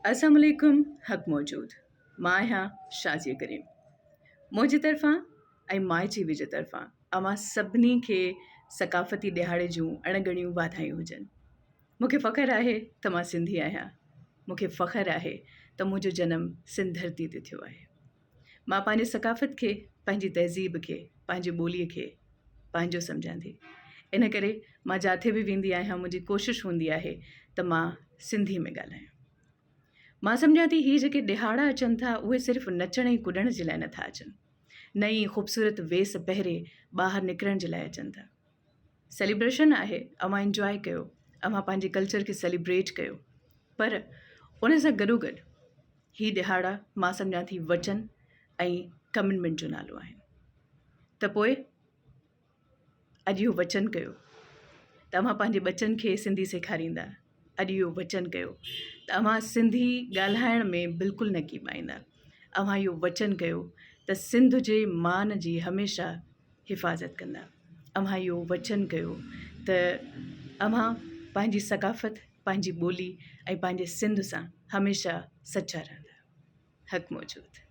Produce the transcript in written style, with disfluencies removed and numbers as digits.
السلام عليڪم حق موجود مان آهيان شازيه ڪريم منهنجي طرفان ۽ مائي ٽي وي جي طرفان اوهان سڀني کي ثقافتي ڏهاڙي جون اڻ ڳڻيون واڌايون هجن مون کي فخر آهي ته مان سنڌي آهيان مون کي فخر آهي ته منهنجو جنم سنڌ ڌرتي تي ٿيو آهي مان پنهنجي ثقافت کي پنهنجي تهذيب کي پنهنجي ٻوليء کي پنهنجو سمجهان ٿي ان ڪري مان جاٿي به ويندي آهيان منهنجي ڪوشش هوندي آهي ته مان سنڌي ۾ ڳالهايان مان سمجهان ٿي هي جيڪي ڏهاڙا اچن ٿا اهي صرف نچڻ ۽ ڪڏڻ جي لاء نٿا اچن نه ئي خوبصورت ويس پهري ٻاهر نڪرڻ جي لاء اچن ٿا سيليبريشن آهي اوهان انجواء ڪيو اوهان پنهنجي ڪلچر کي سيليبريٽ ڪيو پر ان سان گڏو گڏ هي ڏهاڙا مان سمجهان ٿي وچن ۽ ڪمٽمينٽ جو نالو آهن ته پوء اڄ اهو وچن ڪيو ته اوهان پنهنجي ٻچن کي سنڌي سيکاريندا اڄ اهو وچن ڪيو ته اوهان سنڌي ڳالهائڻ ۾ بلڪل نه ڪيٻائيندا اوهان اهو وچن ڪيو ته سنڌ جي مان جي هميشه حفاظت ڪندا اوهان اهو وچن ڪيو ته اوهان پنهنجي ثقافت پنهنجي ٻولي ۽ پنهنجي سنڌ سان هميشه سچا رهندا حق موجود.